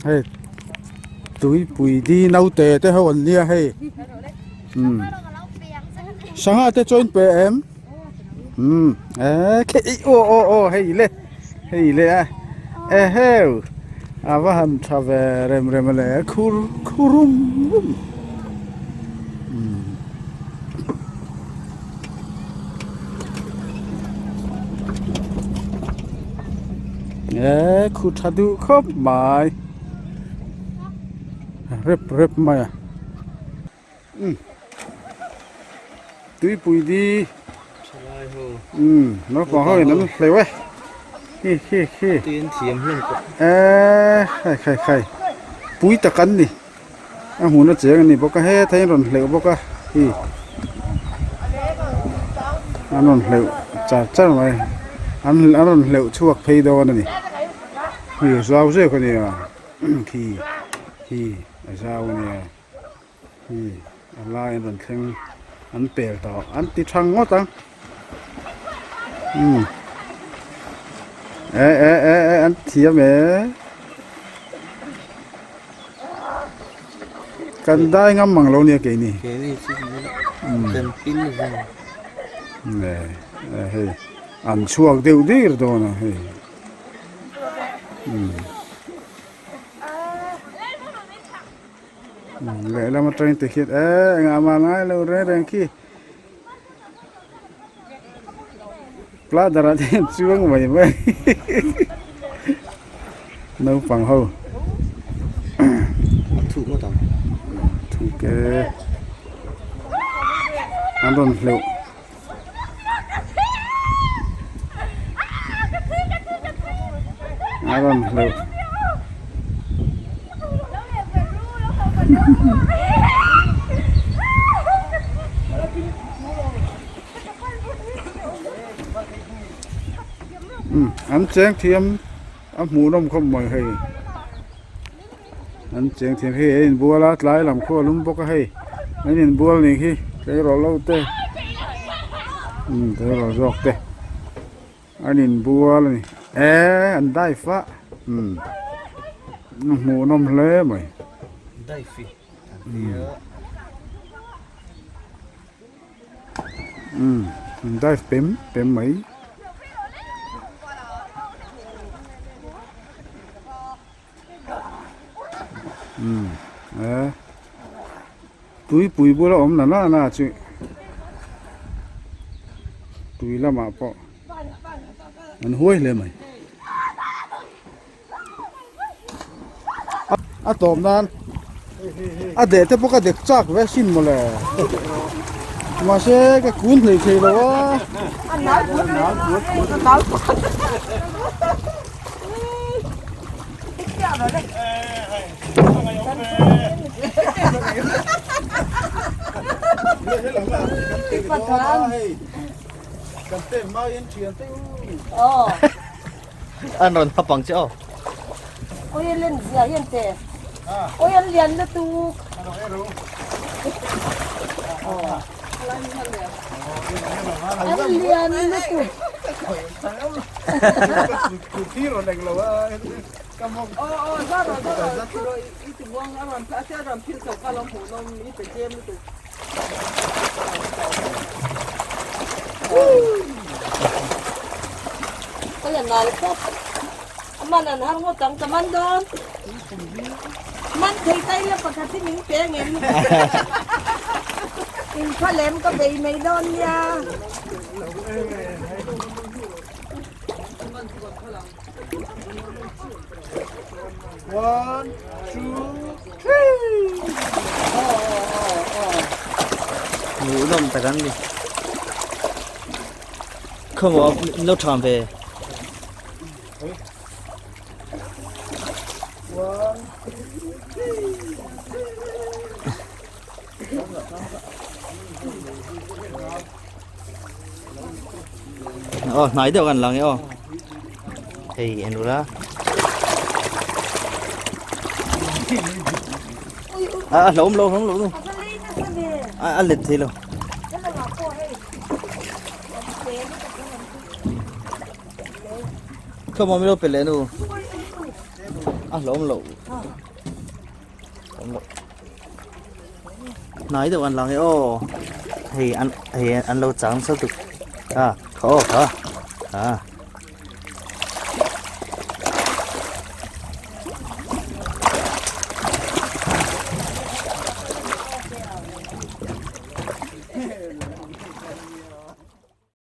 Hei tuipui di naute te ho an nia hei umm sangha te chuan pe em umm eh khi aw aw aw hei le hei le a eheu a va han tha ve rem rem a le khur khur rum rum umm. Eee khu tha duh khawp mai rep rep mai a umm tuipui di umm naupang ho in an hleuh e khi khi khi eee khai khai khai pui tak an ni. A hmun a cheng a ni bawk a hetah hian rawn hleuh bawk a hi an rawn hleuh char char mai an an rawn hleuh chhuak phei dawn a ni hei a zau zek a nia khi khi a zau a nia hi a lai an rawn thleng an pel tawh an ti thang ngawt ang umm eh eh eh eh an thiam e. Kan dai ngam mang lo nia keini. Keini chu kan pil ve. Nge hei an chhuak deuh dir dawn a hei. Lehlam atangin tikhian eh engah mah ngai lo reng reng khi. Ladder ah te hian chuang mai mai naupang ho a thuh ngawt ang thuk e an rawn hleuh a rawn hleuh umm an cheng thiam a hmuh nawm khawp mai hei an cheng thiam hei a inbual a tlai lam khaw a lum bawk a hei an inbual nih hi tleirawl ho te umm tleirawl zawk te an inbual a ni eee an dive a umm a hmuh nawm hle mai. Umm an dive pem pem mai. Umm eh tuipui bula awm na na na chu tui lamah pawh an huai hle mai. A tawp nan a deh te pawh ka dek chak ve sin mawle mahse ka kun hlei thei lo a. An rawn hap ang che aw. Oi a len zia hian te. Oi an lian lutuk. An lian lutuk. Oi a nal khawp. A man an har ngawt ang ka man dawn. Man thei ta ila pakhat hi min pe ang em? Inkhua lem ka bei mai dawn nia. One, two, three. Hmuhnawm tak an ni. Khawmaw in lo tham ve. One, two, three. Aw hnai deuh kan lang e aw. Hei en ula. A a hlawm lo hlawm lo nu. A a let thei lo. Khawmaw mi lo pe leh nu. A hlawm lo. Hnai deuh an lang e aw. Hei an hei an lo chang sa tuk. A kha aw kha. A.